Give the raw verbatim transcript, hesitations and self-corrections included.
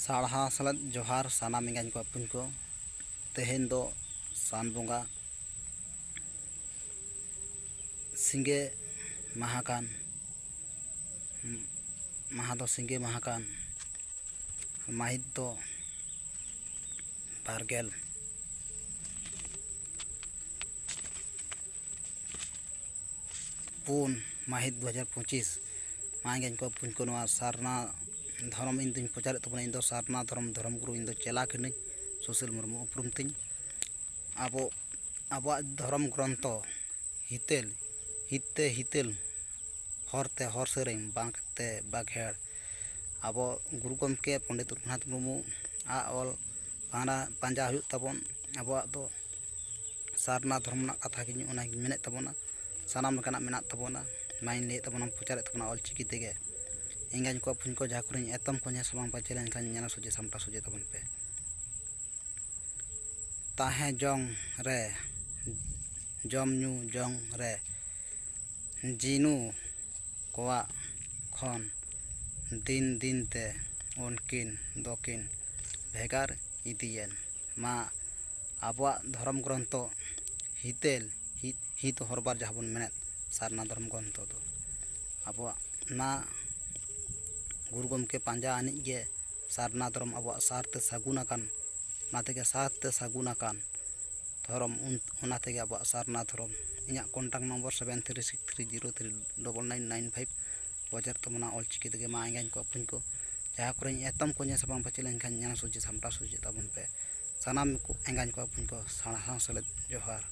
ᱥᱟᱨᱦᱟᱣ ᱥᱮᱞᱮᱫ ᱡᱚᱦᱟᱨ ᱥᱟᱱᱟᱢ ᱮᱸᱜᱟᱧ ᱠᱚ ᱵᱚᱠᱚᱧ ᱠᱚ᱾ ᱛᱮᱦᱮᱧ ᱫᱚ ᱥᱟᱱ ᱵᱚᱸᱜᱟ ᱥᱤᱸᱜᱮ ᱢᱟᱦᱟ ᱠᱟᱱ, ᱢᱟᱦᱟ ᱫᱚ ᱥᱤᱸᱜᱮ ᱢᱟᱦᱟ ᱠᱟᱱ, ᱢᱟᱹᱦᱤᱛ ᱫᱚ ᱵᱟᱨᱜᱮᱞ ᱯᱩᱱ ᱢᱟᱹᱦᱤᱛ ᱫᱩ ᱦᱟᱡᱟᱨ ᱯᱚᱸᱪᱤᱥ᱾ ᱢᱟ ᱮᱸᱜᱟᱧ ᱠᱚ ᱵᱚᱠᱚᱧ ᱠᱚ, ᱱᱚᱣᱟ ᱥᱟᱨᱱᱟ ᱫᱷᱚᱨᱚᱢ ᱤᱧ ᱫᱩᱧ ᱯᱨᱚᱪᱟᱨᱮᱫ ᱛᱟᱵᱚᱱᱟ᱾ ᱤᱧ ᱫᱚ ᱥᱟᱨᱱᱟ ᱫᱷᱚᱨᱚᱢ, ᱫᱷᱚᱨᱚᱢ ᱜᱩᱨᱩ ᱤᱧ ᱫᱚ ᱪᱮᱞᱟ ᱠᱟᱹᱱᱟᱹᱧ, ᱥᱩᱥᱤᱞ ᱢᱩᱨᱢᱩ ᱩᱯᱨᱩᱢ ᱛᱤᱧ᱾ ᱟᱵᱚ, ᱟᱵᱚᱣᱟᱜ ᱫᱷᱚᱨᱚᱢ ᱜᱨᱚᱱᱛᱷᱚ ᱦᱤᱛᱟᱹᱞ, ᱦᱤᱛ ᱛᱮ ᱦᱤᱛᱟᱹᱞ, ᱦᱚᱨ ᱛᱮ ᱦᱚᱨ ᱥᱮᱨᱮᱧ, ᱵᱟᱸᱠ ᱛᱮ ᱵᱟᱸᱠᱷᱮᱲ, ᱟᱵᱚ ᱜᱩᱨᱩ ᱜᱚᱢᱠᱮ ᱯᱚᱱᱰᱤᱛ ᱨᱚᱜᱷᱩᱱᱟᱛᱷ ᱢᱩᱨᱢᱩ ᱟᱜ ᱚᱞ ᱯᱟᱸᱡᱟ, ᱯᱟᱸᱡᱟ ᱦᱩᱭᱩᱜ ᱛᱟᱵᱚᱱ᱾ ᱟᱵᱚᱣᱟᱜ ᱫᱚ ᱥᱟᱨᱱᱟ ᱫᱷᱚᱨᱚᱢ ᱨᱮᱱᱟᱜ ᱠᱟᱛᱷᱟ ᱜᱮ ᱤᱧ ᱚᱱᱟᱜᱤᱧ ᱢᱮᱱᱮᱫ ᱛᱟᱵᱚᱱᱟ᱾ ᱥᱟᱱᱟᱢ ᱞᱮᱠᱟᱱᱟᱜ ᱢᱮᱱᱟᱜ ᱛᱟᱵᱚᱱᱟ, ᱢᱟᱧ ᱞᱟᱹᱭᱮᱫ ᱛᱟᱵᱚᱱᱟ, ᱯᱨᱚᱪᱟᱨᱮᱫ ᱛᱟᱵᱚᱱᱟ ᱚᱞ ᱪᱤᱠᱤ ᱛᱮᱜᱮ᱾ ᱮᱸᱜᱟᱧ ᱠᱚ ᱵᱚᱠᱚᱧ ᱠᱚ, ᱡᱟᱦᱟᱸ ᱠᱚᱨᱮᱧ ᱮᱛᱚᱢ ᱠᱚ ᱧᱮᱞ ᱥᱟᱢᱟᱝ ᱯᱟᱪᱮ ᱞᱮᱱᱠᱷᱟᱱ ᱧᱮᱞ ᱥᱚᱡᱷᱮ ᱥᱟᱢᱴᱟᱣ ᱥᱚᱡᱷᱮ ᱛᱟᱵᱚᱱ ᱯᱮ᱾ ᱛᱟᱦᱮᱸ ᱡᱚᱝ ᱨᱮ, ᱡᱚᱢ ᱧᱩ ᱡᱚᱝ ᱨᱮ, ᱡᱤᱱᱩ ᱠᱚᱣᱟᱜ ᱠᱷᱚᱱ ᱫᱤᱱ ᱫᱤᱱ ᱛᱮ ᱩᱱᱠᱤᱱ ᱫᱚᱠᱤᱱ ᱵᱷᱮᱜᱟᱨ ᱤᱫᱤᱭᱮᱱ᱾ ᱢᱟ ᱟᱵᱚᱣᱟᱜ ᱫᱷᱚᱨᱚᱢ ᱜᱨᱚᱱᱛᱷᱚ ᱦᱤᱛᱟᱹᱞ, ᱦᱤᱛ, ᱦᱤᱛ ᱦᱚᱨᱵᱟᱨ ᱡᱟᱦᱟᱸ ᱵᱚᱱ ᱢᱮᱱᱮᱫ ᱥᱟᱨᱱᱟ ᱫᱷᱚᱨᱚᱢ ᱜᱨᱚᱱᱛᱷᱚ ᱫᱚ, ᱟᱵᱚᱣᱟᱜ ᱚᱱᱟ ᱜᱩᱨᱩ ᱜᱚᱢᱠᱮ ᱯᱟᱸᱡᱟ ᱟᱹᱱᱤᱡ ᱜᱮ ᱥᱟᱨᱱᱟ ᱫᱷᱚᱨᱚᱢ ᱟᱵᱚᱣᱟᱜ ᱥᱟᱨ ᱛᱮ ᱥᱟᱹᱜᱩᱱ ᱟᱠᱟᱱ, ᱚᱱᱟ ᱛᱮᱜᱮ ᱥᱟᱨ ᱛᱮ ᱥᱟᱹᱜᱩᱱ ᱟᱠᱟᱱ ᱫᱷᱚᱨᱚᱢ, ᱩᱱ, ᱚᱱᱟ ᱛᱮᱜᱮ ᱟᱵᱚᱣᱟᱜ ᱥᱟᱨᱱᱟ ᱫᱷᱚᱨᱚᱢ᱾ ᱤᱧᱟᱹᱜ contact number seven three six three zero three double nine nine five᱾ ᱯᱨᱚᱪᱟᱨ ᱛᱟᱵᱚᱱᱟ ᱚᱞ ᱪᱤᱠᱤ ᱛᱮᱜᱮ᱾ ᱢᱟ ᱮᱸᱜᱟᱧ ᱠᱚ ᱵᱚᱠᱚᱧ ᱠᱚ, ᱡᱟᱦᱟᱸ ᱠᱚᱨᱮᱧ ᱮᱛᱚᱢ ᱠᱚ ᱧᱮᱞ ᱥᱟᱢᱟᱝ ᱯᱟᱪᱮ ᱞᱮᱱᱠᱷᱟᱱ ᱧᱮᱞ ᱥᱚᱡᱷᱮ ᱥᱟᱢᱴᱟᱣ ᱥᱚᱡᱷᱮ ᱛᱟᱵᱚᱱ ᱯᱮ᱾ ᱥᱟᱱᱟᱢ ᱠᱚ ᱮᱸᱜᱟᱧ ᱠᱚ ᱵᱚᱠᱚᱧ ᱠᱚ, ᱥᱟᱨᱦᱟᱣ ᱥᱮᱞᱮᱫ ᱡᱚᱦᱟᱨ᱾